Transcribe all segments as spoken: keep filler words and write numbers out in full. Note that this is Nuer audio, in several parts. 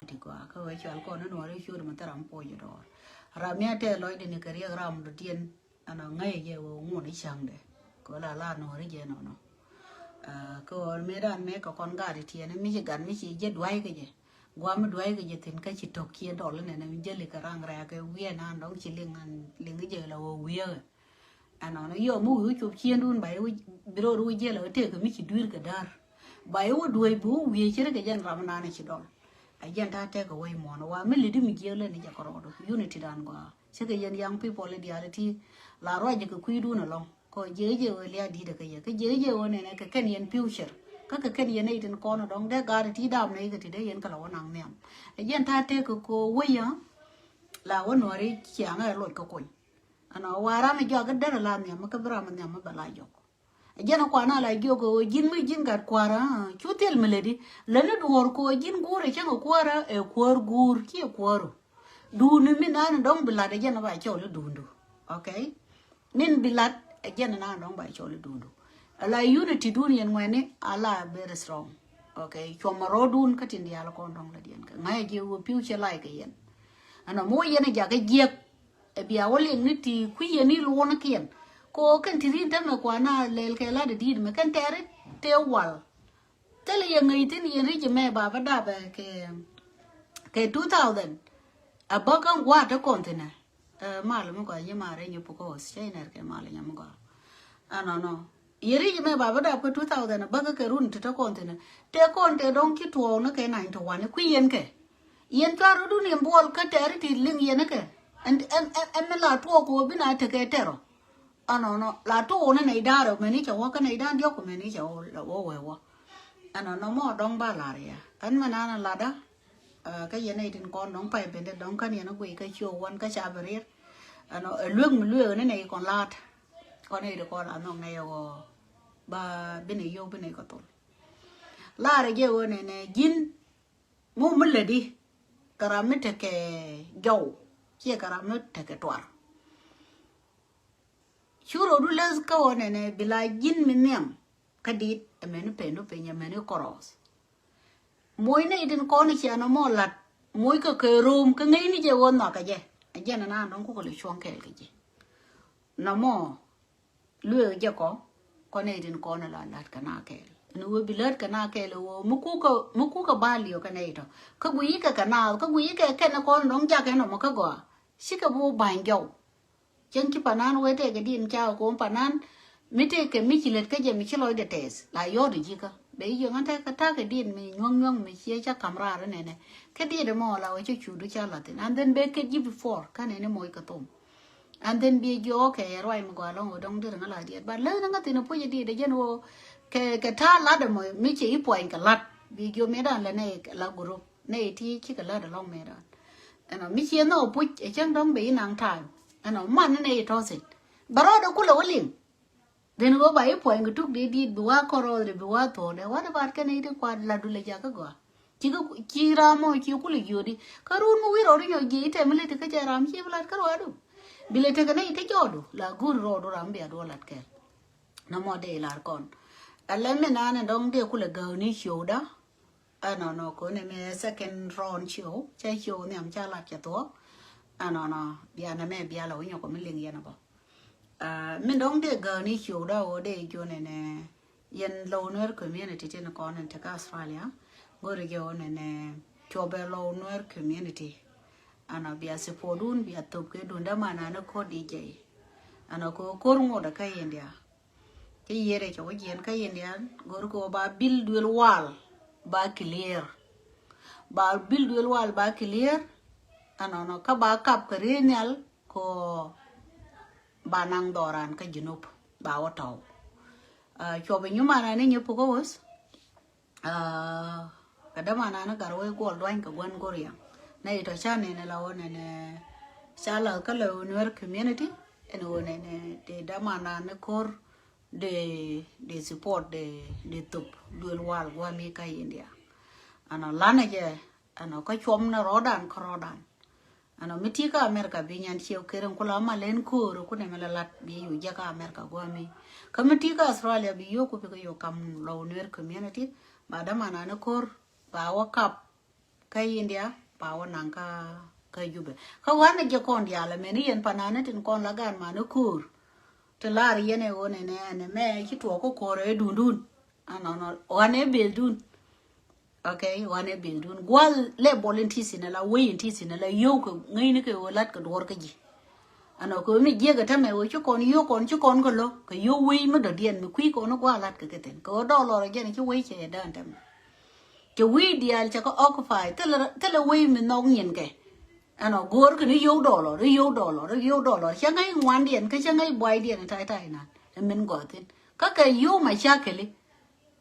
ti gɔaa kä ɣöö cɔal kɔn ni nuɔri ciöt mi thil ram puɔc dɔɔr. Ram mi a tɛth lɔcdɛ ni kɛ riɛk ram dɔ̱diɛn. Ɛn ɔ ŋäc jɛ ɣöö ŋun i̱ cäŋdɛ kɛ ɣöö la la nuɔri jɛ nɔnɔ. Aa, kɛ ɣöö mëë dan mëë kɛ kɔn gat itiɛn mi ci gat mi ci jɛ duay kɛ jɛ. Guam mi duay kɛ jɛ thi̱n kä ci tök kiɛ dɔl inɛnɛ mi jäli kɛ raŋ rɛɛk kɛ wiɛn an dɔ̱ŋ ci liŋ an liŋ jɛ la ɣöö wiɛkɛ. Ɛnɔnɔ yɔ mi wi̱i̱ wä cop ciëndun ba i̱ wä bi ro̱o̱d wä jiɛl ɛ wä tëëk mi ci dui̱r kɛ däär. Ba i̱ wä dueec bi wä wi̱i̱ ci ri kɛ jɛn ram nan ci dɔl. Ɛ jɛn ta̱a̱ tɛk ɛ wec muɔ̱ɔ̱n ɛ wa mi lidi mi jiɛk leni jɛ kɛ rɔɔdu unity dan gɔaa. Cikɛ yɛn young people i̱ diaal iti la ruac jɛ kɛ kui̱dun ɛlɔ̱ŋ. Kɔ jiɛk jɛ wä lia̱a̱ di̱i̱t ɛ kɛ yɛ kä jiɛk jɛ wä nɛnɛ kɛ kɛn yɛn future. Kä kɛ kɛn yɛn nɛy tin kɔn ɛ dɔ̱ŋ dee gaat iti dam nɛy kɛ ti dee yɛn kɛ la wä naŋ nhiam. Ɛ jɛn ta̱a̱ tɛk kɛ kɔ wec yä la wä nuɔ̱ɔ̱ri ciaŋ ɛ loc kɛ kuny. Ɛnɔ wa ram ɛ jɔak kä derɛ la nhiam kä bi ram ɛ nhiam ɛ bɛ la jɔk. Ɛ jɛn ɛ kuan a la jiök ɛ ɣöö ji̱n mi ji̱n gat kua̱rä cu thil mi ledi lätni duɔ̱ɔ̱r kɛ ɣöö ji̱n guur ɛ cäŋ ɛ kuäärä ɛ kuäär guur ci ɛ kuääru. Duuni mi nani dɔ̱ŋ bi lat ɛ jɛn ɛ ba cɔl i̱ duundu. Okay. Min bi lat ɛ jɛn ɛ nani dɔ̱ŋ ba cɔl i̱ duundu. Ɛ la unity dun yɛn ŋuɛni a la very strong. Okay. Cuɔmɛ rɔɔdun kä tin diaal kɔn dɔ̱ŋ la diɛn kɛ ŋa̱c ɛ jiɛ ɣöö pi̱w cɛ lac kɛ yɛn. Ɛnɔ mi wä yɛn ɛ jakä jiɛk. Ɛ bia wä liŋ ni ti kui̱ yɛn ni luɔ̱n kiɛn. Ko kɛn ti rin tämɛ kuan a lɛl kɛ lat ɛ di̱i̱t mɛ kɛn tɛri tëë wal. Thilɛ yɛ ŋäc thi̱n yɛn ri̱c mɛ ba bä dap ɛ kɛ kɛ two thousand. A bä kä gua̱a̱t te kɔn thi̱n ɛ. Ɛ mal mi gɔaa nyi ma rɛy nyi pukos cɛ inɛr kɛ mal nyam gɔaa. Ɛnɔnɔ yɛ ri̱c mɛ ba bä dap kä two thousand a bä kä kɛ run ti te kɔn thi̱n ɛ. Tëë kɔn tëë dɔ̱ŋ ci tuɔɔk ni kɛ ninety one kui̱ yɛn kɛ. Yɛn cua rot wun yɛn buɔl kä tɛɛri ti liŋ yɛn kɛ. Ɛn ɛn ɛn ɛn mi la tuɔɔk kɛ wä bi na tekɛ tɛrɔ. Ɛnɔnɔ la tuɔɔk ni nɛy da̱a̱r ɛ mɛni cɛ wä kä nɛy da̱a̱n diɔ̱k kɛ mɛni cɛ wä wɛ wä. Ɛnɔnɔ mɔ dɔ̱ŋ ba lar yɛ ɛn mɛ nan ɛ latdä. Kä yɛn nɛy tin kɔn dɔ̱ŋ pay bendɛ dɔ̱ŋ kän yɛn ɛ guiy kä ciö wän kä ca bɛ rier. Ɛnɔ ɛ luek mi luek ni nɛy kɔn laat. Kɔn nɛy ti kɔn la nhɔk nɛy ɛ wä ba bi nɛy yio̱w bi nɛy kɛ thol. Laarɛ jɛ ɣöö nɛnɛ ji̱n mi mi lätdi kɛ ram mi tekɛ jɔw ciɛ kɛ ram mi tekɛ tuar. Cu rɔɔdu läth kä ɣöö nɛnɛ bi la ji̱n mi nhiam kä di̱t ɛmɛni pɛn du piny ɛmɛni kɔrɔɔth. Moc nɛy tin kɔn i̱ ciɛ nɔmɔ la̱t moc kɛ kɛ ro̱o̱m kä ŋäcni jɛ ɣöö nhɔakä jɛ. Ɛ jɛn ɛnan dɔ̱ŋ kukɛ lɛ cuɔ̱ŋ kɛɛl kɛ ji̱. Nɔmɔ lueek jɛ kɔ kɔn nɛy tin kɔn la la̱t kɛ na kɛɛl. Ni wee bi lät kɛ na kɛɛl wee mi kukɛ mi kukɛ ba liök kɛ nɛy tɔ kä guiy kɛ kɛ naath kä guiy kɛ kɛn kɔn dɔ̱ŋ jakɛ nɔmɔ kä gɔaa. Cikɛ bi wä ba̱ny jɔw. Cäŋ ci panan wee tɛkɛ diɛn ca kɛ ko̱o̱m panan mi tëëkɛ mi ci lät kä jɛ mi ci lɔcdɛ tɛth la yɔ̱ɔ̱t ji̱ kä bɛ i̱ yöŋ an tɛkɛ ta̱kɛ diɛn mi nyuɔ̱ŋ nyuɔ̱ŋ mi ciɛ ca ka̱m raar inɛnɛ. Kä diɛt ɛmɔ la wee cä cuudu ca la̱thin and then bɛ ket ji̱ before kä nɛni moc kɛ thom. And then bi jiɔɔk kɛ ruac mi gɔaa lɔŋ ɣöö dɔ̱ŋ deri ŋä la diɛt but lät ni ŋä thin puc diɛt jɛn ɣöö kɛ kɛ ta̱a̱ lat ɛmɔ mi ci i̱ puɔ̱ny kɛ lat bi jiɔ mëëdan lɛ nɛ la group nɛ iti ci kɛ lat ɛlɔŋ mëëdan. Ɛnɔ mi ci ɛn nhɔk puc ɛ cäŋ dɔ̱ŋ bɛ i̱ naŋ time. Ɛnɔ man ni nɛ itɔ̱ thit bɛ rɔɔdɛ kulɛ wä liŋ. Then ɣöö ba i̱ puɔ̱ny kɛ tuk dee di̱i̱t bi wa kɔrɔɔth dee bi wa thuɔ̱ɔ̱dɛ wa dee bat kɛn i̱ ti kuat la dulɛ jakä gɔaa. Ci kä ci ram mɔ ci kulɛ jiöödi kä run mi wi̱i̱ rɔɔdu nyɔ jiɛ i̱ tɛm i̱ leti kä cɛ ram ci bi lat kä ruaadu. Bi lɛ tekɛ nɛ i̱ kä jɔɔdu la go̱o̱ri rɔɔdu ram bia duɔ lat kɛɛl. Nɔmɔ dee ilar kɔn ɛlɛ mi naan ɛ dɔ̱ŋ dee kulɛ gäwni ciöwda. Ɛnɔnɔ kɔn ɛmɛ second round show cɛ show nhiam ca lat cɛ thuɔ̱k. Ɛnɔnɔ bia nɛmɛ bia lɔ winyɔ kɔ mi liŋ yɛn ɛ bɔ. Min dɔ̱ŋ dee gäni ciökdä ɣöö dee jiö nɛnɛ yɛn Lou Nuer community tin kɔn in tekä Australia. Go̱ri jɛ ɣöö nɛnɛ cuɔpɛ Lou Nuer community. Ɛnɔ bia support wun bia thop kɛ dundä manani ko̱r di jɛ. Ɛnɔ kɛ ɣöö ko̱r ŋot ɛ kä India. Ci yiëër ɛ cɛ wä jiɛn kä India go̱r kɛ ɣöö ba bil duël wal ba clear. Ba bil duël wal ba clear. Ɛnɔnɔ kä ba kap kɛ riey nhial kɛ ɣöö ba naŋ dhɔran kä Junub ba wä tɔw. Cuɔp inyumanani nyi pukä wäth. Kɛ dämanani gat wec guɔl duany kɛ gua̱n go̱r yaŋ. Nɛ itɔ ca nɛnɛ la wä nɛnɛ ca lath kä lɛ wä Nuer community. Ɛn wä nɛnɛ ti dämanani ko̱r de de support de de thop duel wal guami ka India. Ɛnɔ lanɛ jɛ ɛnɔ kä cuɔm ni rɔɔdan kä rɔɔdan. Ɛnɔ mi ti kä America bi nyan ciɛ ker in kula ma len ko̱r kunɛ mi la lat bi yu jɛ kä America guami. Kä mi ti kä Australia bi yoku bi kä yu kam Lou Nuer community. Ba dämanani ko̱r ba wä kap Kä India, pa wä naŋ kä, kä Jubɛ. Kä wanɛ jɛ kɔn diaal ɛmɛn i̱ yɛn panani tin kɔn la gan mani ko̱o̱r. Ti lar yɛn ɛ ɣöö nɛnɛ ɛn ɛmɛ ci tuɔɔk kä ko̱o̱r ɛ dundun. Anɔnɔ, wanɛ bel dun. Okay, wanɛ bel dun. Gual lɛ bɔl in ti thin ala, wei in ti thin ala, yio̱w kɛ ŋäcni kɛ ɣöö lat kɛ duɔr kä ji̱. Anɔ kɛ ɣöö mi jiɛk ɛ tämɛ ɣöö ci kɔn yio̱w kɔn, ci kɔn kɛ lo̱ kɛ yio̱w wei mi dɔ̱diɛn mi kui̱ kɔn i̱ gual lat kɛ kɛ thi̱n. Kɛ ɣöö dɔɔlɔr ɛ jɛn ci wei cɛ ɛ dään tämɛ. Cɛ wi̱i̱ diaal cɛ kɛ occupy. Thilɛ, thilɛ wei mi nhɔk nyin kɛ. Ɛnɔ go̱o̱r kɛ ni yio̱w dɔɔlɔr, yio̱w dɔɔlɔr, yio̱w dɔɔlɔr. Cɛ ŋäc ŋuandiɛn kä cɛ ŋäc buaydiɛn tai tai nan. Ɛ min gɔaa thi̱n. Kä kɛ yio̱w ma cakɛli.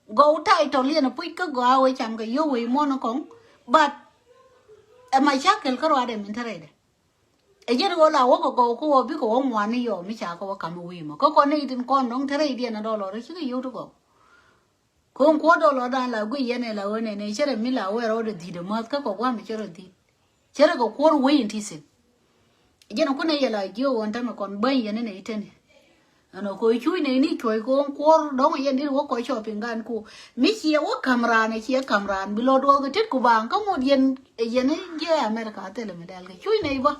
Gɔw tai tɔliɛn ɛ puc kä gɔaa wee cam kɛ yio̱w wei muɔ̱n ɛ kɔŋ. But ɛ ma cakɛl kä ruaadɛ min te rɛydɛ. Ɛ jɛn ɣöö la wä kɛ gɔw kä wä bikɛ wä ŋuan ni yɔɔ mi ca kɛ wä kam wi̱i̱ mɔ. Kä kɔn ni itin kɔn dɔ̱ŋ te rɛydiɛn ɛ dɔɔlɔr ɛ cikɛ yio̱w ti gɔw. Ko̱n kuɔ̱r dɔlɔ dan la guiy yɛn ɛ la ɣöö nɛnɛ cärɛ mi la wɛr ɣɔt ɛ dhi̱t ɛ mäth kä kɔ gua̱a̱m ɛ cärɛ dhi̱t. Cärɛ kɛ kuɔ̱r wec in ti thi̱n. Jɛn kunɛ yɛ la jiök ɣöö ɛn tämɛ kɔn bäny yɛn inɛ iteni. Ɛn ɔ ko̱ cuc nɛ ini cuɔ̱c ko̱n kuɔ̱r dɔ̱ŋ yɛn dit wä kɔc cɔɔp piŋ gan ku. Mi ciɛ wä ka̱m raan ɛ ciɛ ka̱m raan bi lɔ duɔth kɛ tet ku baaŋ kä ŋot yɛn, yɛn jiɛ America thilɛ mi dɛl kɛ cuc nɛ ibä.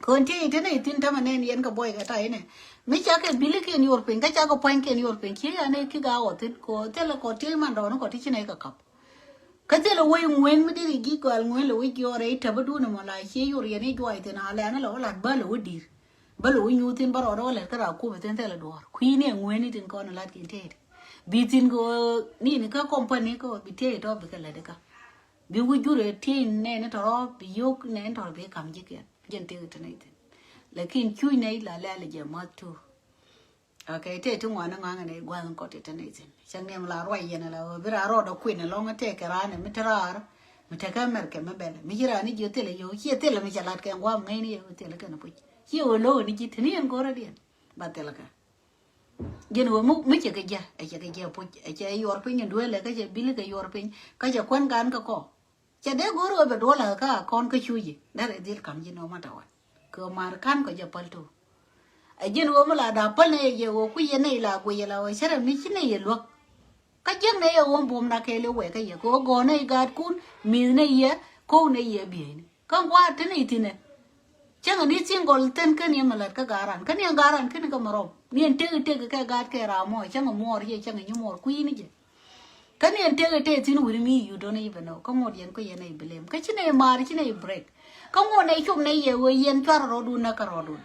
Kön tiey tene ithin tämɛ nɛn yɛn kɛ buɔy kɛ tay inɛ. Mi cakɛ bilikiɛn yor piny kä cakɛ pua̱nykiɛn yor piny ci yani ki ga wä thin kɔ thilɛ kɔ tiey man dɔɔni kɔ ti ci nɛ kɛ kap. Kä thilɛ wei ŋueen mi diri ji̱ gɔal ŋueen lɛ wec jiɔɔrɛ i̱ täpädun ɛmɔ la cie yor yɛn i̱ juay thin a lɛn ilɛ wä lat bä lɛ wä di̱r. Bä lɛ wä nyuuth thin bä rɔɔdɛ wä lɛt kä raa kup ithin thilɛ duɔɔr kui̱ni ɛ ŋueen itin kɔn ilat kiɛn tiey ti. Bi thin kɛ ɣöö nini kä company kɛ ɣöö bi tiey tɔ bikɛ lät ikä. Bi wi̱c jurɛ tiey nɛɛni tɔrɔ bi yio̱k nɛɛni tɔrɔ bi kam ji̱kiɛn. Jɛn tëëk tɛnɛ ithin. Lakin cuc nɛy la lɛl jɛ math tu. Okay, tëë ti ŋuan ni ŋa̱ŋ ni gua̱n kɔt tɛnɛ ithin. Cäŋ ni mi la ruac yɛn la bi ra rɔɔd a kuin alɔŋ tëë kɛ raan mi te raar. Mi te kä America mi bɛl. Mi ci raan ni ji̱ thilɛ yio̱w. Ciɛ thilɛ mi cɛ lat kɛ gua̱n ŋäcni yɛ thilɛ kɛn puc. Ciɛ wä lo̱w ni ji̱ tini yɛn go̱rä diɛn. Ba thilɛ kɛ. Jɛn ɣöö mi, mi cɛ kɛ jɛ, ɛ cɛ kɛ jɛ puc, ɛ cɛ yuɔr piny in dueelɛ, kä cɛ bilikɛ yuɔr piny, kä cɛ kuän gan kä kɔ. Cɛ dee go̱o̱r ɣöö bɛ duɔlɛ kä kɔn kä cuci, derɛ dhil kam ji̱ no matter what. Kɛ ɣöö maar ka̱n kɔ jɛ päl tu. Ɛ jɛn ɣöö mi la da̱a̱ päl nɛ yɛ jɛ ɣöö kui̱ yɛ nɛy la guic yɛ la ɣöö cärɛ mi ci nɛy yɛ luäk. Kä jiäk nɛ yɛ ɣöö buɔ̱m na kɛɛl yɛ wɛɛkä yɛ, kɛ ɣöö gɔ̱ɔ̱r nɛ yɛ gaat kun, mi̱th nɛ yɛ, ko̱w nɛ yɛ bieyni. Kä gua̱a̱r tini ithinɛ. Cäŋɛ ni single thin kä ni mɛ lät kä garan. Kä ni garan kä ni kä mɛ rɔm. Ni ɛn teki teki kɛ gaat kɛ ram mɔ. Cäŋɛ muɔɔr yɛ cäŋɛ nyi muɔɔr kui̱ni jɛ. Kä ni ɛn teki teki thin wi̱ri mi you don't even know. Kä ŋot yɛn kä yɛn ɛ blame. Kä ci nɛ mar ci nɛ break. Kä ŋot nɛ cop nɛ yɛ wee yɛn cuarɛ rɔɔdun nä kä rɔɔdun.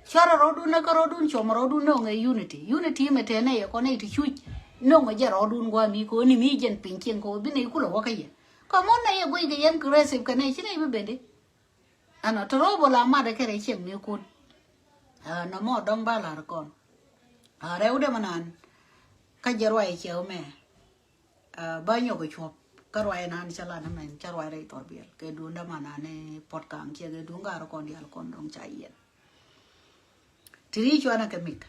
Cuarɛ rɔɔdun nä kä rɔɔdun, cuɔmɛ rɔɔdun no̱ŋɛ unity. Unity mɛ tɛnɛ yɛ kɔn nɛ ti cuc. No̱ŋɛ jɛ rɔɔdun gua̱a̱ mi ko̱ ni mi jɛn piny cieŋ ko̱ bi nɛ kulɛ wä kä yɛ. Kä mɔn nɛ yɛ guic kɛ yɛn kɛ rɛsip kɛ nɛ ci nɛ bi bendi. Ɛnɔ tɔrɔ bol a mat kɛ rɛ ciɛŋ ni kun. Ɛ, nɔmɔ dɔŋ ba lar kɔn. Ɛ, rɛw dɛ manan. Kä jɛ ruac ciɛw mɛ. Ɛ, ba nyɔk cuɔp. Kä ruac nan cɛ lan mɛn cɛ ruac rɛy thɔr biɛl. Kɛ dun dɛ manan ni pot kaŋ ciɛ kɛ dun gar kɔn dial kɔn dɔŋ ca yɛn. Ti ri cuanɛ kɛ mik.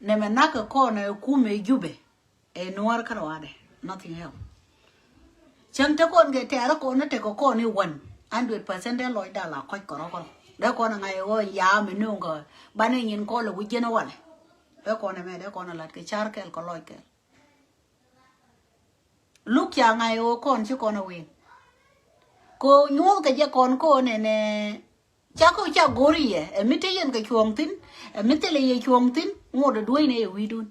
Nɛ mɛ nak kɛ kɔn ɛ kumɛ Jubɛ. Ɛ nuɔr kä ruaadɛ, nothing else. Cäŋ te kɔn kɛ tɛɛr kɔn ni tekɛ kɔn i̱ wän hundred percent dee lɔc dal a kɔc kɔrɔ kɔrɔ. Dee kɔn a ŋa̱c ɛ ɣöö ya̱a̱ mi nööŋ kɛ banɛ nyin kɔn lɛ wi̱c jiɛn walɛ. Dee kɔn ɛmɛ dee kɔn a lat kɛ ca̱r kɛl kɛ lɔc kɛl. Luk ca ŋa̱c ɛ ɣöö kɔn ci kɔn a win. Kɛ nyuɔ̱th kɛ jɛ kɔn kɔn ɛnɛ ca kɔ ca go̱r yɛ ɛ mi te yɛn kɛ cuɔ̱ɔ̱ŋ thi̱n ɛ mi thilɛ yɛ cuɔ̱ɔ̱ŋ thi̱n ŋot ɛ dueecnɛ yɛ wi̱i̱dun.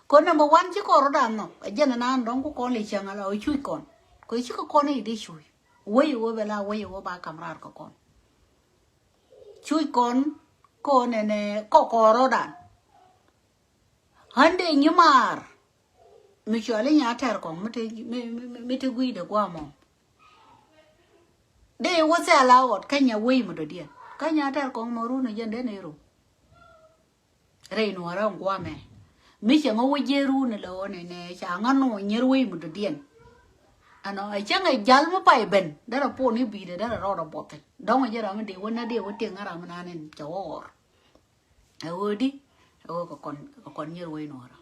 Kɔ number one ci kɔn rɔ̱dan nhɔk ɛ jɛn ɛnan dɔ̱ŋ ku kɔn lɛ cäŋ ala ɔ cuc kɔn. Kɔ cikɛ kɔn i̱ di cuc wec i̱ wä bɛ la wec i̱ wä ba kam raar kɛ kɔn. Cuc kɔn kɔn ɛnɛ kɔ kɔn rɔ̱dan. Ɣän dee nyi maar mi cuali nya tɛr kɔŋ mi te, mi, mi, mi, mi te gui̱dɛ guamɔ. Dee wä thɛl a ɣɔt kä nya wec mi dɔ̱diɛn kä nya tɛr kɔŋ mɔ run ɛ jɛn den i̱ rum. Rɛy nuɔrɛ ŋuamɛ mi cɛ ŋä wä jiɛ run ilɛ ɣɔn ɛnɛ ca ŋä nuɔ nyier wec mi dɔ̱diɛn. Ɛnɔ ɛ cäŋ ɛ jal mi pay ben derɛ pon i̱ bi̱i̱dɛ derɛ rɔɔdɛ buɔth thi̱n dɔ̱ŋ ɛ jɛ ram mi dee wä nä dee wä tieŋ ŋä ram mi nan ɛn cɛ wä ɣɔr. Ɛ ɣöö di ɛ ɣöö kɛ kɔn, kɛ kɔn nyier wec nuɔrɛ.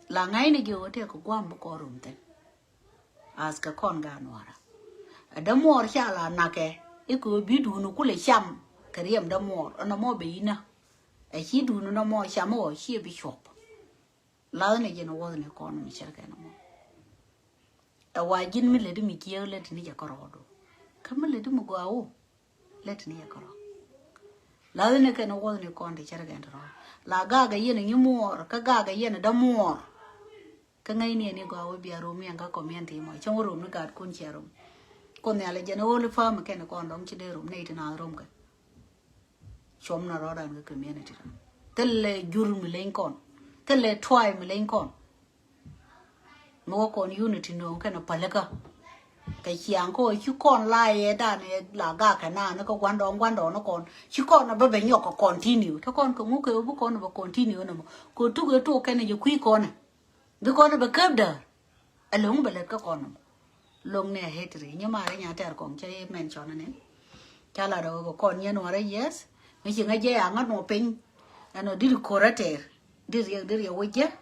La ŋa̱cni ji̱ ɣöö tëë kɛ gua̱a̱m bi kɔn rum thi̱n. As kɛ kɔn gaat nuɔrä. Ɛ dämuɔɔr ca la nakɛ i̱ kɛ ɣöö bi duuni kulɛ cam kɛ riɛm dämuɔɔr ɛn nɔmɔ ben inä. Ɛ ci duuni nɔmɔ cam i̱ ɣɔɔ ciɛ bi cuɔp. Lathni jɛn wuɔthni kɔn mi cärkɛ nɔmɔ. Ɛ wa ji̱n mi leti mi kiɛ leti ni jɛ kärɔɔdu. Kä mi leti mi gɔaa wu leti ni jɛ kärɔɔ. Lathi ni kɛn wuɔth ni kɔn ti cɛr kɛn ti rɔɔ. La gakɛ yɛn nyi muɔɔr kä gakɛ yɛn dämuɔɔr. Kä ŋäcni ɛn i̱ gɔaa wä bia rom yɛn kä community mɔ cäŋ wä rom ni gaatkun ciɛ rom. Kun nhial jɛn ɣöl i̱ fam kɛn kɔn dɔŋ ci dee rom nɛy ti naath rom kɛ. Cuɔm na rɔɔdan kä community ram. Thilɛ jur mi leny kɔn. Thilɛ tuay mi leny kɔn. Mi wä kɔn unity no̱o̱ŋ kɛn pälikä. Kɛ ciaŋ kä ci kɔn la yɛ dan yɛ la gak kɛ naan kä guandɔɔŋ guandɔɔŋ ni kɔn ci kɔn a bä bɛ nyɔk kɛ continue te kɔn kɛ ŋuk kɛ bi kɔn bɛ continue ni mɔ kɛ tuk yɛ tuk kɛn yɛ kui̱ kɔn. Bi kɔn bɛ käp däär. Ɛ lo̱ŋ bɛ lät kä kɔn nɔmɔ. Lo̱ŋ ni a history nyɛ ma ri nya tɛr kɔŋ cɛ mention ni. Ca la dɔk kɔn nyɛ nuɔrɛ yes. Mi ci ŋa jɛ ya ŋa nuɔ piny. Ɛn ɔ diri kor a tɛr diri riɛ diri riɛ wä jɛ.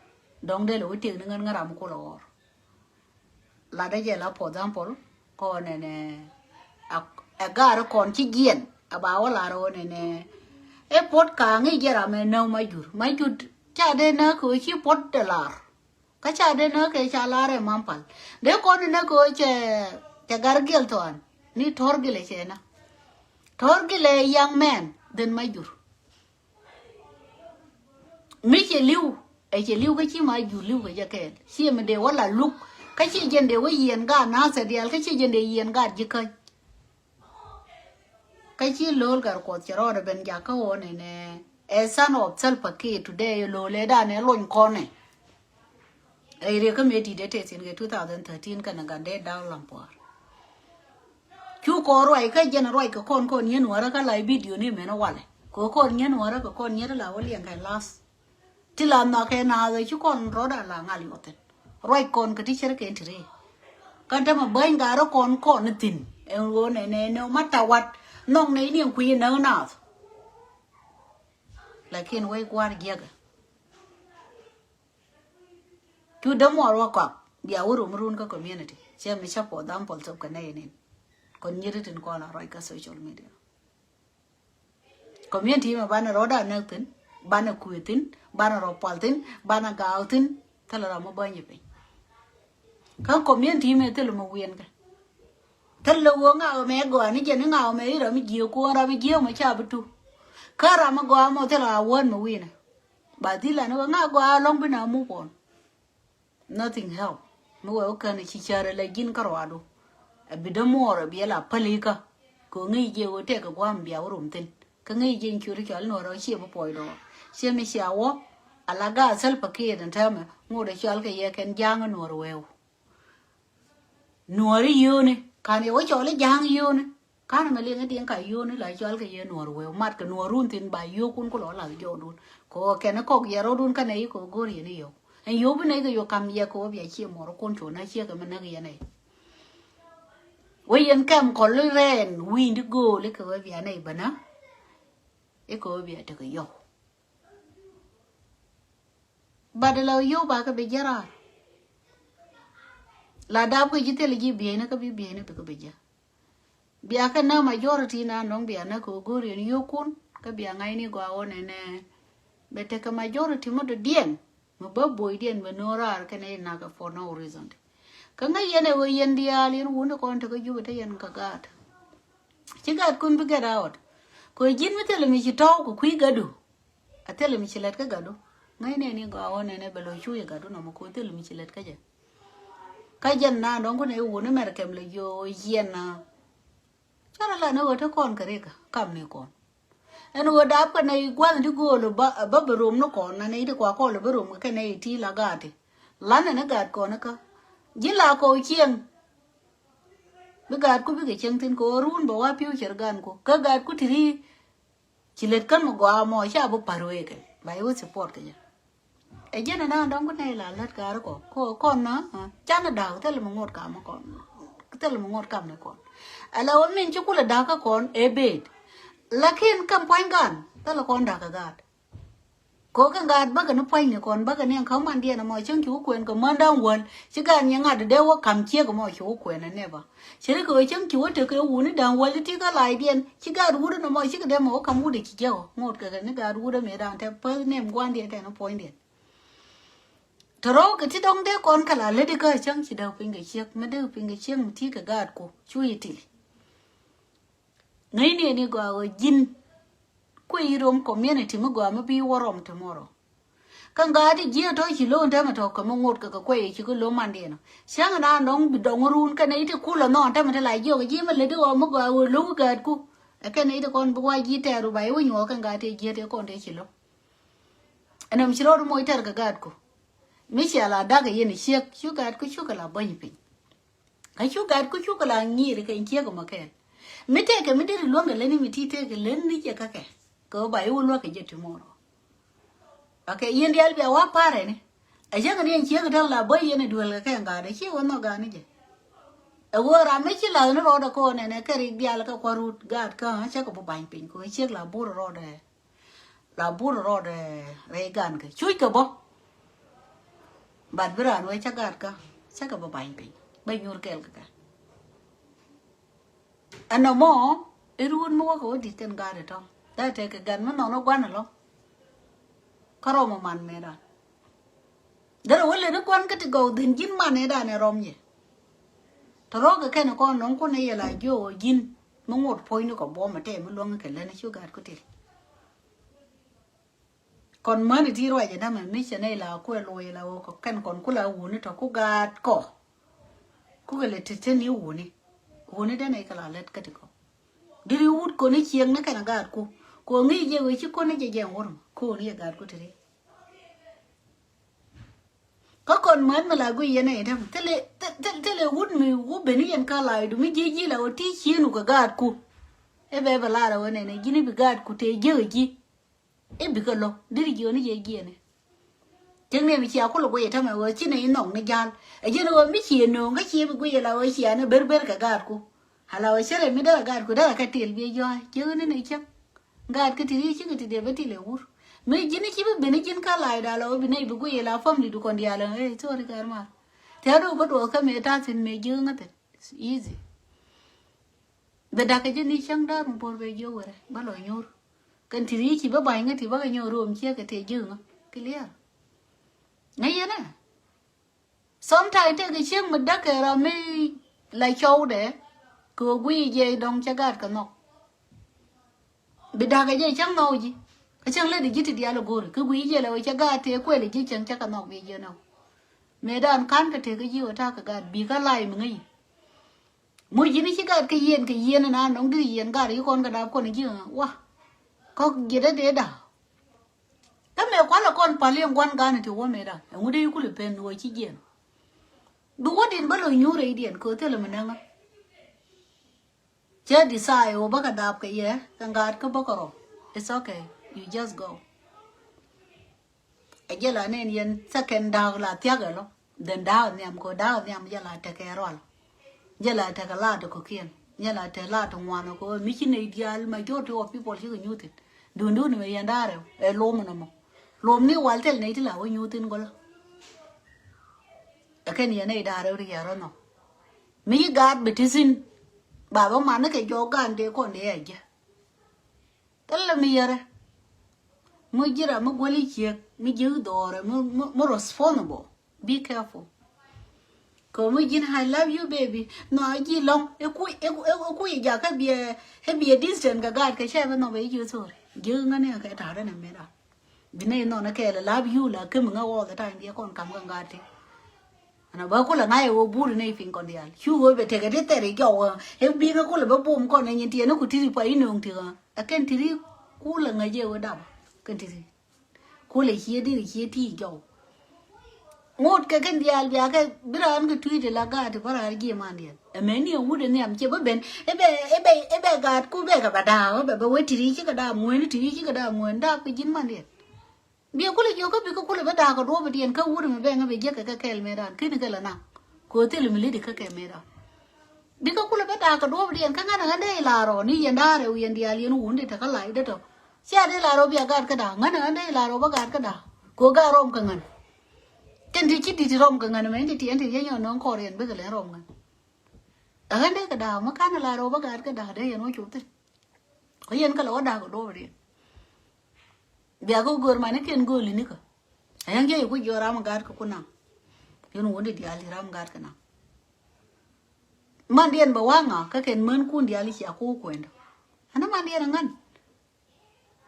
Dɔŋ dee lɛ wä tiek ni ŋän ŋä ram kul ɔ ɣɔr. La dee jɛ la for example kɔn ɛnɛ ɛ gar kɔn ci jiɛn a ba wä lar wä nɛnɛ. Ɛ pot ka ŋi jɛ ram ɛ nɛw ma jur ma jur ca dee nä kɛ wä ci pot dee lar. Kä ca dee nä kɛ ca lar ɛ mampal dee kɔn nä kɛ wä cɛ cɛ gar gil thɔan ni tɔr gil ɛ cɛ nä. Tɔr gil ɛ young man dhen ma jur. Mi cɛ li̱w ɛ cɛ li̱w kä ci ma jur li̱w kɛ jɛ kɛɛl ci mi dee wä la luk kä ci jɛn dee wä yiɛn gaat nathɛ diaal kä ci jɛn dee yiɛn gaat ji̱ käny. Kä ci lo̱l gat kuɔth cɛ rɔɔdɛ ben jakä ɣöö nɛnɛ ɛ son of Salva Kiir today lo̱l ɛ danɛ lony kɔnɛ. Ɛ riek kä mëë ti̱t ɛ tɛth in kɛ two thousand thirteen kɛnɛ gat dee da̱k lam pua̱a̱r. Cu kɔn ruac kä jɛn ruac kɛ kɔn kɔn nyiet nuɔrä kä la i̱ video ni mɛn walɛ kɛ kɔn nyiet nuɔrä kɛ kɔn nyiet la wä liɛŋ kɛ lath. Ti la nhɔakɛ naath ɛ ci kɔn rɔɔdan la ŋal yɔthin. Ruac kɔn kɛ ti cär kɛn ti ree. Kä tämɛ bäny garä kɔn kɔn ni thi̱n ɛn ɣöö nɛ nɛ nɛ ma tawat nhɔk nɛ iniɛn kui̱ näk naath. Lakin wec kua̱r jiäkɛ. Cu dämuɔɔr wä kɔak bia wä rum run kä community cɛ mi cä puɔth dam puɔth thop kɛ nɛy nin. Kɔn nyiri tin kɔn la ruac kä social media. Community mɛ banɛ rɔɔda näk thi̱n, banɛ kuëë thi̱n, banɛ rɔ pual thi̱n, banɛ gaak thi̱n. Thilɛ ram mi bäny piny. Kä community mɛ thilɛ mi wiɛn kɛ. Thilɛ ɣöö ŋa̱k mɛ gɔaa ni jɛ ni ŋa̱k mɛ i̱ ram mi jiëë kuɔn ram mi jiëë mɛ ca bi tu. Kä ram mi gɔaa mɔ thilɛ a wään mi wi̱nɛ. Ba dhil an ɣöö ŋa̱k gɔaa lɔŋ bi na muk on. Nothing help. Mi wee wä kän ci cär ala ji̱n kä ruadu. A bi dämuɔɔr a bi ala pälikä. Kɛ ŋi̱i̱c jɛ wä tɛk kɛ gua̱a̱m bia wä rum thi̱n. Kä ŋi̱i̱c jɛ in ciöt cɔal nuɔr ɔ ciɛ bi puɔc dɔɔr. Ciɛ mi cia wä ala gaat Salva Kiir in täämɛ ŋot a cɔal kɛ yɛ kɛn ja̱a̱ŋ nuɔr wɛɛw. Nuɔr i̱ yio̱o̱ni kan yɛ wä cɔal i̱ ja̱a̱ŋ yio̱o̱ni. Ka̱n mɛ liŋ i̱ diɛŋ ka yio̱o̱ni la cɔal kɛ yɛ nuɔr wee mat kɛ nuɔr run thi̱n ba yio̱o̱kun ku lɔ lath jɔɔdun. Kɛ ɣöö kɛn kɔk yɛ rɔ̱dun kä nɛy kɛ ɣöö go̱r yɛn i̱ yɔ̱k ɛn yio̱o̱k bi nɛy kɛ yio̱o̱k kam yɛ kɛ ɣöö bia ciɛ muɔr kun cuɔ na ciɛ kɛ mi näk yɛn ɛ. Wee yɛn kɛm kɔl i̱ rɛɛn wi̱i̱n di gööl i̱ kɛ ɣöö bia nɛy bä na i̱ kɛ ɣöö bia tekɛ yɔ̱k. Bat la yio̱o̱k ba kɛ bi jiɛ raar. La dap kɛ ji̱ thil ji̱ bieyni kä bi bieyni bikɛ bi jiɛ. Bia kɛ na majority na nɔŋ bia na kɛ go̱o̱r yɛn yio̱o̱kun kä bia ŋa̱cni gɔaa wä nɛnɛ. Bɛ tekɛ majority mi dɔ̱diɛn mi bä boydiɛn bɛ no̱o̱ŋ raar kɛnɛ in nakɛ for no reason. Kä ŋäc yɛn ɛ ɣöö yɛn diaal yɛn wuni kɔn tekɛ Jubɛ te yɛn kɛ gaat. Ci gaatkun bi get out. Kɛ ɣöö ji̱n mi thilɛ mi ci tɔ̱w kɛ kui̱ gädu. A thilɛ mi ci lät kä gadu. Ŋäcnɛ ni gɔaa ɣɔn nɛnɛ bɛ lo̱c cu yɛ gadu nɔmɔ kɛ ɣöö thilɛ mi ci lät kä jɛ. Kä jɛn na dɔ̱ŋ kun ɛ wuni mɛr kɛm lɛ jiö yiɛn na. Cɔl a la ni ɣöö te kɔn kɛ rik kam ni kɔn. Ɛn ɣöö dap kɛ nɛy gua̱th ti gööl bä bä bɛ rom ni kɔn na nɛy ti kua kɔl bä rom kɛ nɛy ti la gaat ti. Lan ni gaat kɔn kä ji̱ la kɔw cieŋ. Bi gaatku bikɛ cieŋ thi̱n kɛ ɣöö run bɛ wa future ganku kä gaatku ti ri. Ci lät kän mi gɔaa mɔ ca bi pa̱r wee kɛ ba iwä support kɛ jɛ. Ɛ jɛn ɛn an dɔ̱ŋ bi nɛy la lät gaari kɔ kɔ kɔn na. Can da̱a̱k thil mi ŋot kam kɔn. Thil mi ŋot kam ni kɔn. Ala wä min ci kulɛ da̱a̱k kä kɔn ɛ bet. Lakin kam pua̱ny gan thil kɔn da̱a̱k kɛ gaat. Kɛ ɣöö kɛ ŋa̱a̱t bäkɛ ni pua̱nyni kɔn bäkɛ ni ɛn ka̱m mandiɛn ɛmɔ cäŋ ci wä kuɛn kɛ män da̱ŋ wäl ci gaat nyɛ ŋa̱t dee wä ka̱m ciek ɛmɔ ci wä kuɛn ɛ nɛba. Ci ri kɛ ɣöö cäŋ ci wä tekɛ wuni da̱ŋ wäl ti kä la̱a̱cdiɛn ci gaat wut ɛn ɛmɔ cikɛ dee mɛ wä ka̱m wut ɛ ci jiɛk ɔ ŋot kɛ kɛ ni gaat wut ɛmɛ da̱ŋ tɛ päth nɛm gua̱ndiɛn tɛn ɛ puɔ̱nydiɛn. Tɔrɔ kɛ ti dɔŋ dee kɔn kɛ la lät ikä cäŋ ci däk piny kɛ ciek mi dee piny kɛ ciek mi ti kɛ gaat ku cu yi til. Ŋäcni ni gɔaa ɣöö ji̱n kui̱ rom community mi gɔaa mi bi wä rɔm tomorrow. Kä ŋa̱a̱t i̱ ji̱ tɔ̱ ci lo̱o̱n tɛmɛ tɔ̱ kɛ mi ŋot kɛ kɛ kuɛy ci kɛ lo̱o̱n mandiɛn ɔ. Cäŋ na nɔŋ bi dɔŋ run kɛnɛ i̱ ti kulɛ nhɔn tɛmɛ ti la jiɔk ji̱ mi lät i̱ ɣɔɔ mi gɔaa ɣöö lo̱k i̱ gaatku. Ɛ kɛnɛ i̱ ti kɔn bi wa ji̱ tɛɛr ru ba i̱ wä nyuɔɔk kɛ ŋa̱a̱t i̱ ji̱ tɛɛr kɔn tëë ci lo̱k. Ɛn ɛm ci rɔɔd moc tɛr kɛ gaatku. Mi cia la dak ɛ yɛn ɛ ciek cu gaatku cukɛ la bäny piny. Kä cu gaatku cukɛ la ŋi̱i̱r kɛ ciek ɛmɔ kɛɛl. Mi tëëkɛ mi deri luäŋ kɛ leni mi ti tëëkɛ leni jɛ kä kɛ kɛ ɣöö ba i̱ wä luäk kɛ jɛ tomorrow. Akɛ yɛn diaal bia wa parɛ ni. Ɛ cäŋ ni ɛn ciek da̱ŋ la bä yɛn ɛ duel kɛ kɛ ŋa̱a̱t ɛ ci wä nhɔk ga̱a̱n ni jɛ. Ɛ ɣöö ram mi ci la̱th ni rɔɔdɛ kɔn ɛn ɛ kɛ rik diaal kɛ kua̱r rut gaat kä cä kɛ bä bany piny kɛ ɣöö ciek la bur rɔɔdɛ. La bur rɔɔdɛ rɛy gan kɛ cuc kɛ bä. Bat bi raan wee cä gaat kä cä kɛ bä bany piny bä nyuur kɛɛl kɛ kɛ. Ɛn nɔmɔ iruun mi wäkɛ wä di̱t kɛn gaat itɔ. Dee tɛkɛ gan mi nhɔn wä gua̱n ɛlɔ. Kä rɔm ɔ man mëëdan. Derɛ wä leni gua̱n kä ti gɔw dhin ji̱n man ëëdan ɛ rɔm yɛ. Tɔrɔ kɛ kɛn kɔn nɔŋ kun ɛ yɛ la jiö ɣöö ji̱n mi ŋot puɔ̱nyni kɔ buɔ̱m ɛ tɛɛ mi luäŋ kɛ leni cu gaat kutil. Kɔn mäni ti ruac ɛ namɛ mi cɛ nɛy la kuɛ luɔc la wä kɔ kɛn kɔn ku la wuni tɔ ku gaat kɔ. Ku kɛ lɛ ti te ni wuni. Wuni den ɛ kɛ la lɛt kä ti kɔ. Diri wut kɔni ciɛŋ ni kɛn a gaat ku. Kɔ ŋi̱i̱c jɛ wee ci kɔni jɛ jɛ ŋuɔ̱t mɔ kɔni jɛ gaat ku ti ri. Kä kɔn mäni mi la guiy yɛn ɛ i̱ däm thilɛ thilɛ wut mi wä ben i̱ yɛn ka la i̱ du mi ji̱ ji̱ la wä ti cienu kɛ gaat ku. I̱ bɛ bɛ la la wä nɛnɛ ji̱n i̱ bi gaat ku te jiäk ji̱. I̱ bikɛ lo̱k diri jiöni jɛ jiɛni. Tiŋ ni mi cia kulɛ guic i̱ tämɛ ɣöö ci ni inɔŋ ni ja̱l. Ɛ ji̱n ɣöö mi cie nööŋ kä cie bi guic ila ɣöö cia ni ber ber kɛ gaatku. Ala ɣöö cärɛ mi derɛ gaatku derɛ kɛ til bi jɔ̱ɔ̱c ciek ni ni cäŋ. Gaatki ti ri cikɛ ti dee bä til ɛ wur. Mi ji̱n ci bi ben i̱ ji̱n kä la̱a̱cda la ɣöö bi nɛy bi guic ila family du kɔn diaal ɛ thori kɛɛr mar. Tɛ̈r du bä duɔth kä mëë ta̱thi̱n mëë ji̱ ŋäthin. It's easy. Bɛ da̱k kɛ ji̱ ni cäŋ da̱r mi puɔ̱r bɛ jiök wɛrɛ bä lɔ nyuur. Kɛn ti ri ci bä ba̱ny ŋä ti bä kɛ nyuur ruɔm ciɛ kɛ tëë ji̱ ŋä clear. Ŋä yɛn ɛ. Sometime tëë kɛ cieŋ mi da̱k kɛ ram mi la cɔwdɛ kɛ ɣöö guiy jɛ dɔ̱ŋ cɛ gaat kɛ nhɔk. Bi da̱k kɛ jɛ cäŋ nhɔk ji̱. Kä cäŋ lät ji̱ ti diaal ɛ go̱o̱ri kɛ guiy jɛ lɛ ɣöö cɛ gaat tëë kuɛl ji̱ cäŋ cɛ kɛ nhɔk bi jɛ nhɔk. Mëë dan ka̱n kɛ tëë kɛ ji̱ ɣöö ta̱a̱ kɛ gaat bi kä lay mi ŋäc. Muc ji̱n ci gat kä yieen kɛ yieen na nɔŋ diri yieen gat yi kɔn kɛ dap kɔn ji̱ ɣä wa. Kɔk ji̱ dee dee da̱a̱. Kä mëë kualɛ kɔn pal yɛn gua̱n gan ti wä mëë da̱a̱ ɛŋu dee yi kulɛ pen wä ci jiɛn. Bi wä din bä lo̱c nyuur rɛy diɛn kɛ thilɛ mi näŋä. Cɛ decide wä bä kɛ dap kɛ yɛ kɛ gat kä bä kɛ rɔ. It's okay. You just go. Ɛ jɛ la nɛn yɛn second da̱a̱k la thia̱k ɛ lɔ. Then da̱a̱k nhiam kɛ da̱a̱k nhiam jɛ la tekɛ rual. Jɛ la tekɛ laat kɔ̱kiɛn jɛ la tekɛ laat ŋuan kɛ mi ci nɛy diaal majority of people cikɛ nyuuthin. Dundun mɛ yɛn da̱a̱r ɛ lom nɔmɔ. Lom ni wal thil nɛy ti la wä nyuuthin gɔlä. Ɛ kɛn yɛn nɛy da̱a̱r ɛ ri yɛn rɔ nɔ. Mi ci gaat bi ti thin. Ba bä man ni kɛ jɔk gan dee kɔn dee ɛ jɛ. Thilɛ mi yɛrɛ. Mi ji̱ ram mi guäli ciek mi ji̱ dhɔrɛ mi, mi, mi responsible. Be careful. Kɛ mi ji̱n I love you baby. No a ji̱ lɔŋ iku iku iku iku ijakä biɛ ibi a distance kɛ gaat kɛ cɛ bɛ nɔ bɛ iji̱ thori ji̱ ŋäni kɛ ta̱rɛ nɛ mera. Bi nɛ inɔn kɛ lɛ love you la kä mi ŋä all the time biɛ kɔn kam kɛ gaat ti. Ana bä kulɛ ŋa̱c ɛ wä buri nɛ ipiŋ kɔn diaal cu wä bɛ tekɛ ti thɛri jɔw ɛ bi ŋä kulɛ bä bum kɔn ɛ nyin ti ɛn ku tiri pa inöŋ ti ɣä. Ɛ kɛn tiri kulɛ ŋäc ɛ wä dap kɛn tiri. Kulɛ cie diri cie ti jɔw. Ŋot kɛ kɛn diaal bia kɛ bi raan kɛ tui̱t ila gaat ti bä raan jiɛ man diɛn. Ɛ mɛni ɛ wut ɛ nhiam ciɛ bä ben ɛ bɛ ɛ bɛ ɛ bɛ gaat ku bɛ kɛ bä daak ɛ bɛ bɛ wä tiri cikɛ daak mueni tiri cikɛ daak mueni daak kɛ ji̱n man diɛn. Biɛ kulɛ jiök kä bikɛ kulɛ bä da̱a̱k kɛ duɔ̱ɔ̱p diɛn kä wut mi bɛŋ bi jiäk kɛ kɛ kɛɛl mëë da̱a̱n ki̱n kɛ lɛ naŋ. Kɛ ɣöö thil mi li̱t kä kɛ mëë da̱a̱n. Bikɛ kulɛ bä da̱a̱k kɛ duɔ̱ɔ̱p diɛn kä ŋa̱n ɛ ɣän dee i̱ la̱r ɔ ni yɛn da̱a̱r ɛ wiɛn diaal yɛn wun di tekɛ la̱c dee tɔ. Cia dee la̱r ɔ bia gaat kä da̱a̱k ŋa̱n ɛ ɣän dee i̱ la̱r ɔ bä gaat kä da̱a̱k. Kɛ ɣöö gaat rɔm kɛ ŋän. Tin ti ci di̱t rɔm kɛ ŋän mɛ in ti tiɛn ti yɛn yɔn nɔŋ kɔɔr yɛn bikɛ lɛn rɔm ŋän. Ɛ ɣän dee kɛ da̱a̱k mi ka̱n ɛ la̱r ɔ bä gaat kä da̱a̱k dee yɛn wä cop thi̱n. Kä yɛn kä lɛ wä da̱a̱k kɛ duɔ̱ɔ̱p diɛn. Bia kä gör mani kiɛn gööli nikä. Ɛ yɛn jiɛ iku jiɔr ram ɛ gaat kä ku naŋ. Yun wun di diaal ti ram gat kɛ na. Mandiɛn bɛ waŋa kä kɛn män kun diaal i̱ cia ku kuɛndɔ. Ɛn mandiɛn aŋän.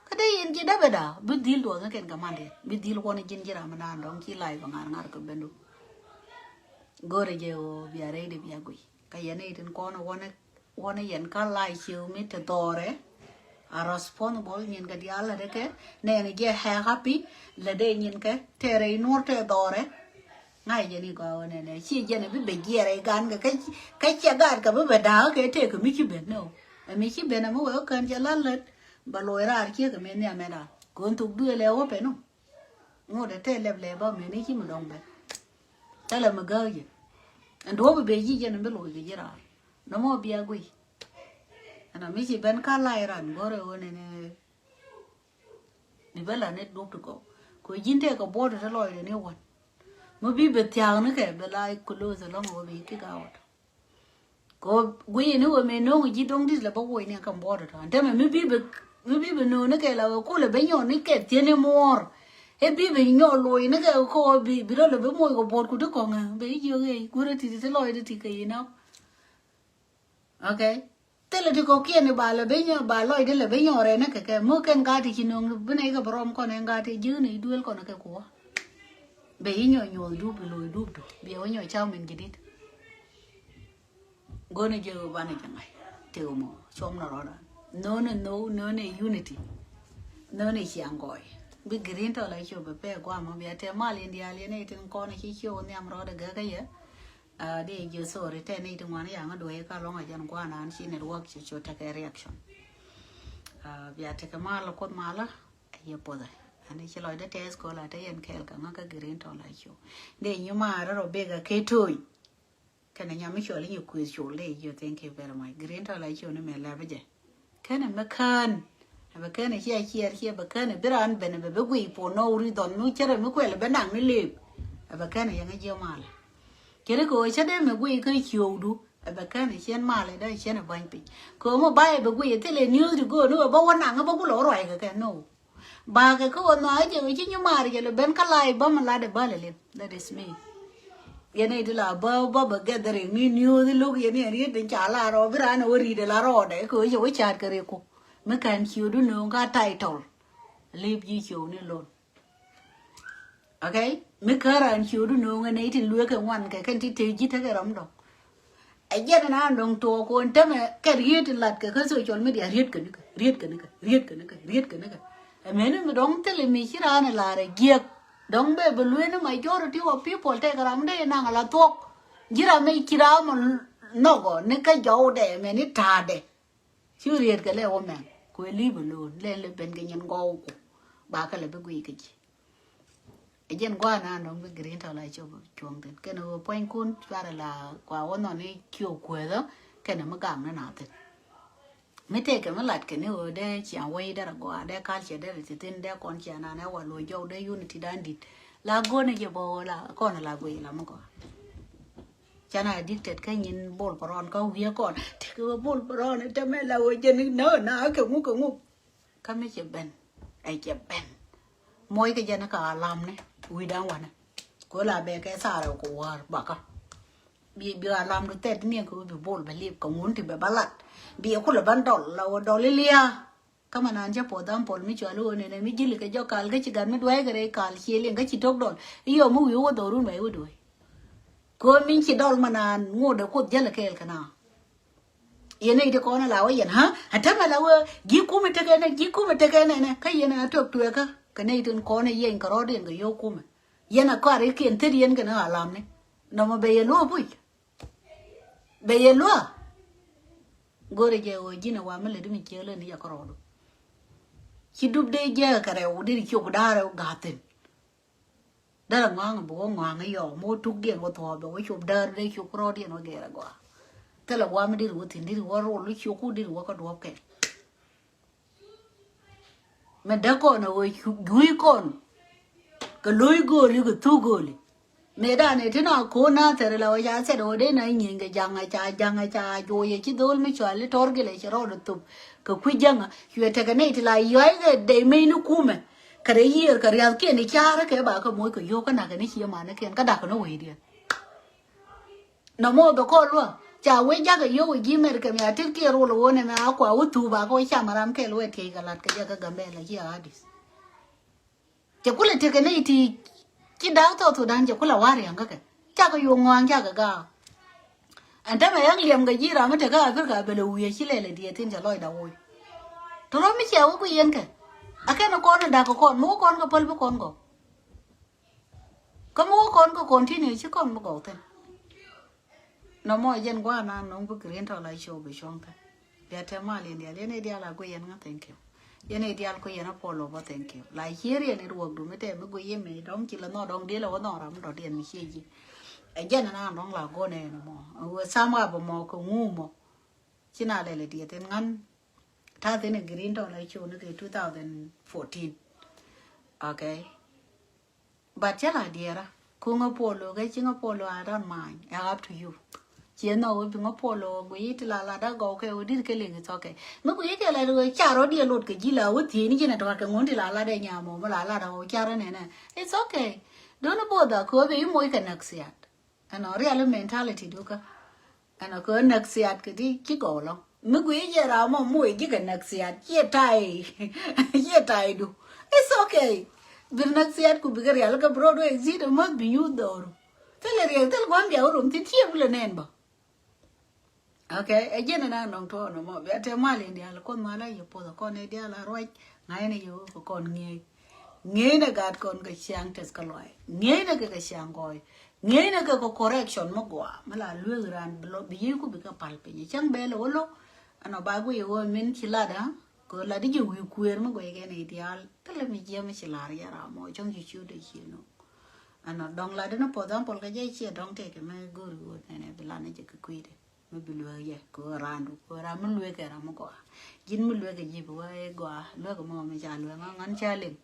Kä dee yɛn ji̱ däbɛ da bi dhil duɔth ni kɛn kɛ mandiɛn bi dhil kuɔn ji̱n ji̱ ram mi naan dɔ̱ŋ ci lay bɛ ŋa̱r ŋa̱r kɛ ben du. Go̱rɛ jɛ ɣöö bia rɛy di bia guiy kä yɛn i̱ tin kɔn wanɛ wanɛ yɛn kä lay ciw mi te dhɔrɛ. A responsible nyin kɛ diaal lɛ dee kɛ nɛɛni jɛ hɛ happy lɛ dee nyin kɛ tɛrɛ inuɔr tɛ dhɔrɛ. Ŋa̱c jɛn i̱ gɔaa wä nɛnɛ ci jɛn i̱ bi bɛ jiɛɛrɛ i̱ gan kɛ kä ciɛ gaat kɛ bi bɛ da̱a̱k kɛ tëëk kɛ mi ci ben ni ɔ. Ɛ mi ci ben ɛ mi wee kä kään cɛ la̱t lät bɛ loc raar ciek kɛ mi nhiam mɛ da̱a̱k kɛ ɣän thok duëël ɛ wä pɛn ɔ. Ŋot ɛ tëë lɛp lɛp bä mɛn i̱ ci mi dɔ̱ŋ ben. Thilɛ mi gääk jɛ ɛn duɔ̱ɔ̱p i̱ bɛ ji̱ jɛn i̱ bi loc kɛ ji̱ raar. Nɔmɔ bia guiy. Ɛn ɔ mi ci ben ka la̱c ran go̱rɛ wä nɛnɛ. Ni bä la ni duɔ̱p ti gɔw kɛ ji̱n tëëkɛ buɔ̱ɔ̱t ti lɔcdɛ ni wän. Mi bi bɛ thia̱a̱k ni kɛ bɛ la close alɔŋ wä bɛ kick out. Kɛ guiy ni wä mɛ no̱o̱ŋ ji̱ do̱ŋ dit la bä woc ni kɛ buɔ̱ɔ̱t ti tɔ̱ ɛn tɛmɛ mi bi bɛ mi bi bɛ no̱o̱ŋ ni kɛ la wä kulɛ bɛ nyɔɔn ni kɛ thieni muɔɔr. Ɛ bi bɛ nyɔɔn loc ni kɛ kɔ bi bi rɔ lɛ bɛ moc kɛ buɔ̱ɔ̱t ku ti kɔŋɛ bɛ jiök ɛ gurɛ ti ti lɔcdɛ ti kɛ yi nɔ. Okay. Thilɛ ti kɔ̱kiɛn i̱ ba lɛ ben nyɔ ba lɔcdɛ lɛ ben nyɔ rɛn ni kɛ kɛ mi kɛn gat ti ci no̱o̱ŋ bi nɛy kɛ bi rɔm kɔn ɛn gat ti ji̱k ni duel kɔn kɛ kuɔ. Bɛ i̱ nyɔ nyuɔth dup i̱ lo̱c dup tu biɛ wä nyɔ cam in ji̱ dit. Go̱n i̱ ji̱k i̱ banɛ jɛ ŋa̱c ti wä mɔ cuɔm ni rɔɔdan. No̱o̱n i̱ no̱o̱ no̱o̱n i̱ unity. No̱o̱n i̱ ciaŋ gɔɔy bi green tɔ la ciö bɛ pɛ guam mɔ bia tɛ mal in diaal yɛn i̱ tin kɔn i̱ ci ciö wä nhiam rɔɔdɛ gäkä yɛ. Di jiö sorry tɛ ni ti ŋuan yaŋ duee ka lɔŋ a jɛn guanan ci network ci cu tekɛ reaction. Bia tekɛ mal kuoth mal a yɛ puɔthɛ. Ani ci lɔcdɛ tɛth kola te yɛn kɛɛl kɛ ŋä kä green tɔ la cu. Di nyu maar rɔ big a ke toy. Kɛnɛ nyam mi cɔl inyɛ kueth col di jiö thank you very much green tɔ la cu ni mɛ lɛpä jɛ. Kɛnɛ mi kään. Ɛ bɛ kɛnɛ ciɛ ciɛɛr ciɛ bɛ kɛnɛ bi raan ben bɛ bi guiy for no reason mi cärɛ mi kuɛl bɛ naŋ ni lëëp. Ɛ bɛ kɛnɛ yɛŋɛ jiɛ mal. Cɛ ri kɛ ɣöö cä dee mi guiy kä ciöökdu ɛ bɛ kɛnɛ ciɛn mal ɛ dee ciɛn ɛ bäny piny. Kɛ ɣöö mi ba ɛ bɛ guiy ɛ thilɛ news di go̱o̱r ni ɣöö bä wä naŋ bä kulɛ wä ruac kɛ kɛ no. Ba kɛ kä wä nhɔakä jɛ wä ci nyi maar jɛ lɛ ben kä la̱a̱c bä mi lat ɛ bä lɛ lip. That is me. Yɛn i̱ ti la bä bä bä gathering ni news lo̱k yɛn i̱ riet in ca la rɔ bi raan ɛ wä ri̱t ɛ la rɔɔdɛ kɛ wä cɛ wä ca̱a̱t kɛ ri ku. Mi kɛn ciötdu nööŋ ka title. Lip ji̱ ciötni lon. Okay? Mi kä raan ciötdu nööŋ ɛ nɛy ti lueek kɛ ŋuan kɛ kɛn ti tëë ji̱ tekɛ ram dɔ̱ŋ. Ɛ jɛn ɛn an dɔ̱ŋ tuɔɔk kɔn tämɛ kɛ riet in lat kɛ kä social media riet kɛ nikɛ riet kɛ nikɛ riet kɛ nikɛ riet kɛ nikɛ. Ɛ meni mi dɔ̱ŋ thil mi ci raan ɛ lar ɛ jiɛk. Dɔ̱ŋ bɛ bi lueeni majority of people tɛk ram dee naŋ ala thuɔ̱k. Ji̱ ram mi ci ram nhɔkɔ ni kä jɔwdɛ mɛni ta̱a̱dɛ. Ci riet kɛ lɛ wä mɛn kuɛ li̱i̱p alone lɛ lɛ ben kɛ nyin gɔw ku. Ba kɛ lɛ bi guiy kɛ ji̱. Ɛ jɛn gua̱a̱ na nɔŋ bi green tɔ la cop cuɔ̱ŋ thin kɛn ɣöö puɔ̱nykun cuarɛ la kua wä nhɔn i̱ ciök kueethä kɛn mi gam ni na thin. Mi tëëkɛ mi lat kɛn i̱ ɣöö dee ciaŋ wec derɛ gɔaa dee culture derɛ ti thin dee kɔn ciaŋ nan ɛ wa lo̱c jɔw dee unity dan di̱t. La go̱n i̱ jɛ bä ɣöö la kɔn la guiy la mi gɔaa. Canɛ addicted kä nyin bol pärɔn kä wi̱i̱ kɔn tekɛ wä bol pärɔn i̱ tämɛ la wä jɛn i̱ nä na kɛ ŋuk kɛ ŋuk. Kä mi cɛ ben ɛ cɛ ben. Moc kɛ jɛn i̱ ka alamni wi̱i̱dan wanɛ. Kö la bɛ kɛ thaarɛ kɛ wäär bakä. Bi bi alamdu thɛt ni kɛ wä bi bol bɛ lip kɛ ŋun ti bɛ ba lat. Bi kulɛ ban dɔl la wä dɔl ilia. Kä mɛ naan cä puɔth dhampɔl mi cuali ɣöö nɛnɛ mi ji̱li kɛ jɔk kal kä ci gat mi dua̱a̱c kɛ rɛy kal cie liŋ kä ci to̱k dɔl i̱ yɔm mi wi̱i̱ wä dhorun bɛ i̱ wä dua̱a̱c. Kɛ ɣöö min ci dɔl mɛ naan ŋot ɛ kuoth jäl ɛ kɛɛl kɛ na. Yɛn ɛ i̱ ti kɔn ɛ la wä yɛn ha ɛ tämɛ la wä ji̱ kumɛ tekɛ nɛ ji̱ kumɛ tekɛ nɛ nɛ kä yɛn ɛ tɔk tuɛkä kɛ nɛ i̱ tin kɔn ɛ yɛn kɛ rɔɔdiɛn kɛ yio̱w kumɛ. Yɛn ɛ kɔaar i̱ kiɛn thit yɛn kɛ nɛ alamni nɔmɔ bɛ yɛ luɔ̱ɔ̱p puc. Bɛ yɛ lua̱a̱. Go̱rɛ jɛ ɣöö ji̱n ɛ wa mi lät mi ciek lät ni jɛ kärɔɔdu. Ci dup dee jiɛk kɛ rɛw dee ri ciok da̱a̱r rɛw ga̱a̱thin. Därɛ ŋɔaŋ bi wä ŋɔaŋ i̱ yɔɔ mi wä tukdiɛn wä thuɔɔk bɛ wä cop däär dee cop rɔɔdiɛn wä gɛɛr agɔaa. Thilɛ wa mi dee ri wä thi̱n dee ri wä rol i̱ cioku dee ri wä kä duɔ̱p kɛl. Mɛ däk kɔn a wee juuc kɔn. Kɛ lo̱c gööli kɛ thuk gööli. Mëë danɛ ti na ko̱n na thɛr la wee ca thɛr wee dee na nyieny kɛ ja̱ŋ a ca ja̱ŋ a ca joc a ci dho̱l mi cuali tɔr gilɛ ci rɔɔd thop. Kɛ kui̱ ja̱ŋ a cuɛ tekɛ nɛy ti la yuac kɛ dee mec ni kumɛ. Kɛ rɛy yiëër kɛ ria̱thkiɛn i̱ ca̱rä kɛ ba kɛ moc kɛ yio̱w kä nakä ni cie manikiɛn kä dakä ni wecdiɛn. Nɔmɔ bɛ kɔl wä ca wee jakä yio̱w ji̱ America mi a tit kiɛ rol wä nɛ mɛ a kua wä thup a kɛ wä cam ram kɛl wee tiey kɛ lat kɛ jɛ kä Gambɛla jiɛ Adis. Cɛ kulɛ tekɛ nɛy ti ci da̱a̱k thɔɔk Thudan cɛ kulɛ wa̱r ria̱ŋ kä kɛ. Cakɛ yo̱o̱ ŋɔa̱a̱ŋ cakɛ gaak. Ɛn tämɛ ya̱ŋ liɛm kɛ ji̱ ram mi tekɛ Africa bɛ lɛ wi̱i̱ ci lɛl ɛ diɛɛthin cɛ lɔcda woc. Tɔrɔ mi ciɛ wä ku yɛn kɛ. A kɛn kɔn da̱k kɔn mi wä kɔn kɛ päl bi kɔn gɔw. Kä mi wä kɔn kɛ continue ci kɔn bi gɔw thin. Nɔmɔ jɛn gua̱a̱r na nɔŋ bi green tɔ la show bi cuɔ̱ŋ thin. Bia te mal in dial yɛn idial a gui yɛn ŋa thank you. Yɛn idial ku yɛn a polo bä thank you. La cier yɛn i ruɔk du mi te mi gui yɛn mi dɔŋ ci la nɔ dɔŋ diel a wä nɔ ram dɔ diɛn mi cie ji. Ɛ jɛn na dɔŋ la gone nɔmɔ. Wä sam a bä mɔ kɛ ŋu mɔ. Ci na lɛl idiɛ thin ŋan. Ta thin i green tɔ la show ni kɛ two thousand fourteen. Okay. But cä la diɛra. Kuŋä polo kɛ ciŋä polo I don't mind. I up to you. Ciɛ nɔ wä biŋä polo wä gui ti la la da gɔw kɛ wä dir kɛ lek it's okay. Mi gui kɛ la wä car wä diɛ lot kɛ ji̱ la wä thieni ji̱ na tɔr kɛ ŋun ti la la da nyam wä mi la la da wä car nɛ nɛ. It's okay. Don't bother kɛ wä bi moc kɛ next year. Ɛnɔ real mentality dukä. Ɛnɔ kɛ näk siat kɛ ti ci gɔw lɔ. Mi gui jɛ ram mɔ moc ji̱ kɛ näk siat ciɛ tay. Ciɛ tay du. It's okay. Bi näk siat ku bikɛ real kɛ bro du exit must be you dhoru. Thilɛ riɛk thil gua̱n bia wä rom thin ciɛ bi lɛ nɛn bä. Okay, ɛ jɛn ɛ na nɔŋ tuɔɔk nɔmɔ bia te mal in dial kuɔth mal a yɛ puɔth kɔn ɛ dial a ruac ŋa̱c ni yɛ wä kɛ kɔn ŋi̱eec. Ŋi̱eec ni gat kɔn kɛ ciaŋ tɛth kä luay. Ŋi̱eec ni kɛ kɛ ciaŋ gɔɔy. Ŋi̱eec ni kɛ kɛ correction mi gɔaa mi la lueek ran bi lɔ bi yiëë ku bi kɛ pal piny. Cäŋ bɛl ɛ wä lo̱ ɛn ɔ ba guiy ɛ wä min ci lat ɛ kɛ lat i̱ jɛ wi̱i̱ kuëër mi guiy kɛn ɛ dial. Thilɛ mi jiɛm mi ci lar yɛ ram mɔ cäŋ ci ciöt ɛ ci no̱o̱ŋ. Ɛn ɔ dɔŋ lat in ɔ puɔth ɛn puɔl kɛ jɛ ciɛ dɔŋ tëëkɛ mɛ go̱o̱ri ɣöö nɛnɛ bi lan ɛ jɛ kɛ kui̱dɛ. Mi bi lueek yɛ kɛ ɣöö raandu kɛ ɣöö ram mi lueek kɛ ram mi gɔaa. Ji̱n mi lueek kɛ ji̱ bi wee gɔaa lueek mɔ mi ca lueek ŋa̱ ŋa̱n ca liŋ.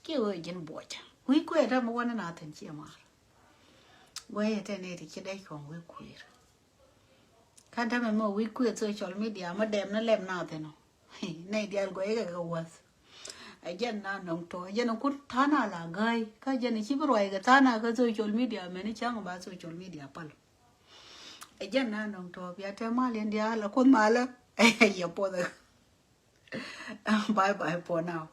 Kiɛ ɣöö ji̱n buɔcä wi̱i̱ kuëër ram mi wä ni na thi̱n ciɛ maar. Wee yɛ tɛn iti ci dɛc kɔŋ wi̱i̱ kuëër. Ka̱n tämɛ mɔ wi̱i̱ kuëër social media mi dɛm ni lɛp na thi̱n ɔ. Nɛy diaal guɛc kɛ kɛ wäth. Ɛ jɛn na nɔŋ tɔ ɛ jɛn kun tha̱a̱n a la gäi kä jɛn ci bi ruac kɛ tha̱a̱n a kɛ social media mɛn i̱ cäŋ ba social media pal. Ɛ jɛn na nɔŋ tɔ bia te mal in diaal a kun malä. Yɛ puɔth. Bye bye for now.